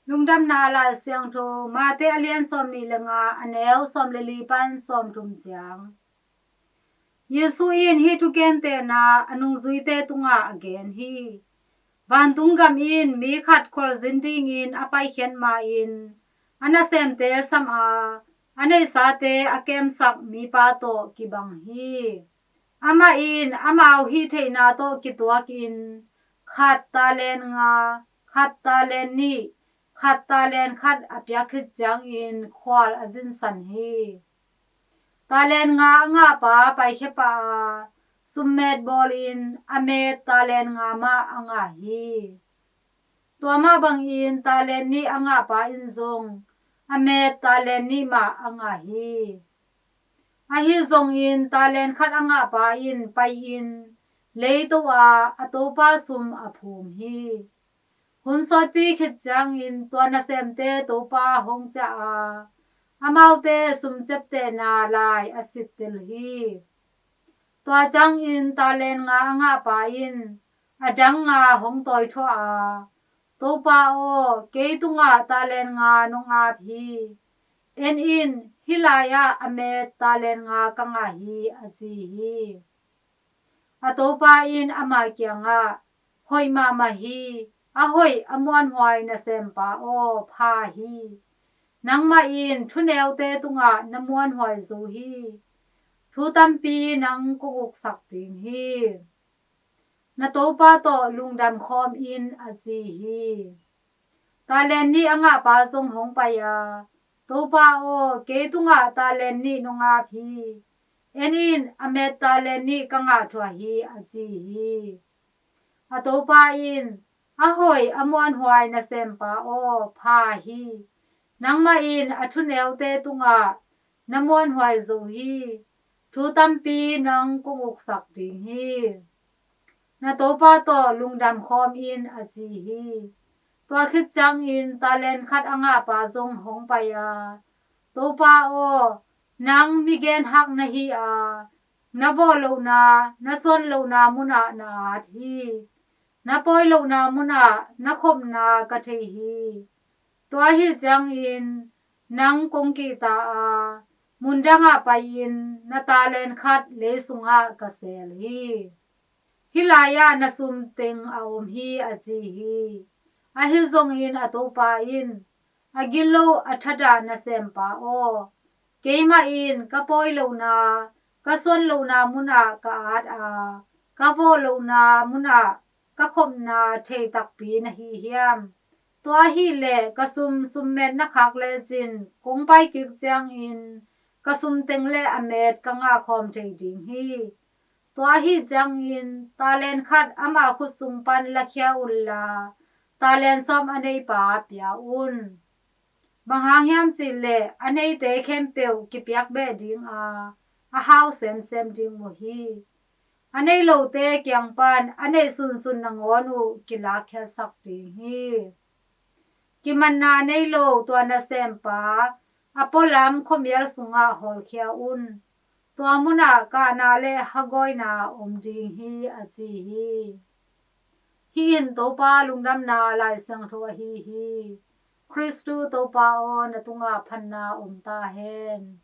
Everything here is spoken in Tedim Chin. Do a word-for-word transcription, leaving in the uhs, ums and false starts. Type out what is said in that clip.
Lungdamna Lai Siangtho, Mate a lian sawm nih le nga, a neu sawm le li pan sawm thum ciang. Jesu in hih thugentehna a nungzuite tungah a gen hi. Vantung gam in mi khat khualzin dingin a paikhiat ma-in a nasemte sam a, a neihsate a kemsak mipa tawh kibang hi. Amah in amau hih theihna tawh kituakin khat talent nga, khat talent nih, khat talent khat a piak khit ciangin khual a zinsan hi. Talent nga a ngahpa paikhia pah a, summet bawlin a met talent nga mah a ngah hi. Tua mah bangin talent nih a ngahpa in zong a met talent nih mah a ngah hi. Ahi zongin talent khat a ngahpa in pai-in leito a, a topa sum a phum hi. Hun sawtpi khit ciangin tua nasemte topa hong ciah a, amaute sum ciaptehna lai a sittel hi. Tua ciangin talent nga a ngahpa in a dang nga hong tawithuah a, "Topa aw, kei tungah talent nga nong ap hi. En in, hih lai-ah a met talent nga ka ngah hi," a ci hi. A topa in ama kiangah, "Hoih mahmah hi, a hoih a muanhuai nasempa aw, pha hi. Nangmah in thuneute tungah na muanhuai zo hi. Thu tampi nang kong uksak ding hi. Na topa tawh lungdam khawm in," a ci hi. Talent nih a ngahpa zong hong pai a, "Topa aw, kei tungah talent nih nong ap hi. En in, a met talent nih ka ngah thuah hi," a ci hi. A topa in, "A hoih a muanhuai nasempa aw, pha hi. Nangmah in a thuneute tungah na muanhuai zo hi. Thu tampi nang kong uksak ding hi. Na topa tawh lungdam khawm in," a ci hi. Tua khit ciangin talent khat a ngahpa zong hong pai a, "Topa aw, nang mi genhak na hi a, na vawh lohna, na suan lohna munah na at hi. Na pawi lohna munah na khopna ka thei hi. Tua ahi ciangin nang kong kihta a, mundangah pai-in na talent khat lei sungah ka seel hi. Hih lai-ah na sum teng a om hi," a ci hi. Ahi zongin a topa in, "A gilo a thadah nasempa aw, keimah in ka pawi lohna, ka suan lohna munah ka at a, ka vawh lohna munah ka khopna thei takpi na hi hiam? Tua ahih leh ka sum summet na khak lecin kong pai kik ciangin ka sum teng le a met ka ngah khawm thei ding hi. Tua ahi ciangin talent khat ama khut sung pan lakhia unla, talent sawm a neipa pia un. Bang hang hiam cih leh a neite khempeuh kipiak beh ding a, a hau semsem ding uh hi. A nei lote kiang pan a neih sunsun nangawn uh kilakkhiatsak ding hi. Kimanna nei lo tua nasempa a pualam khuamial sungah hawlkhia un. Tua munah kahna le hagawina om ding hi," a ci hi. Hih in Topa Lungdamna Lai Siangtho ahi hi. Khristu Topa aw, na tungah phatna om ta hen.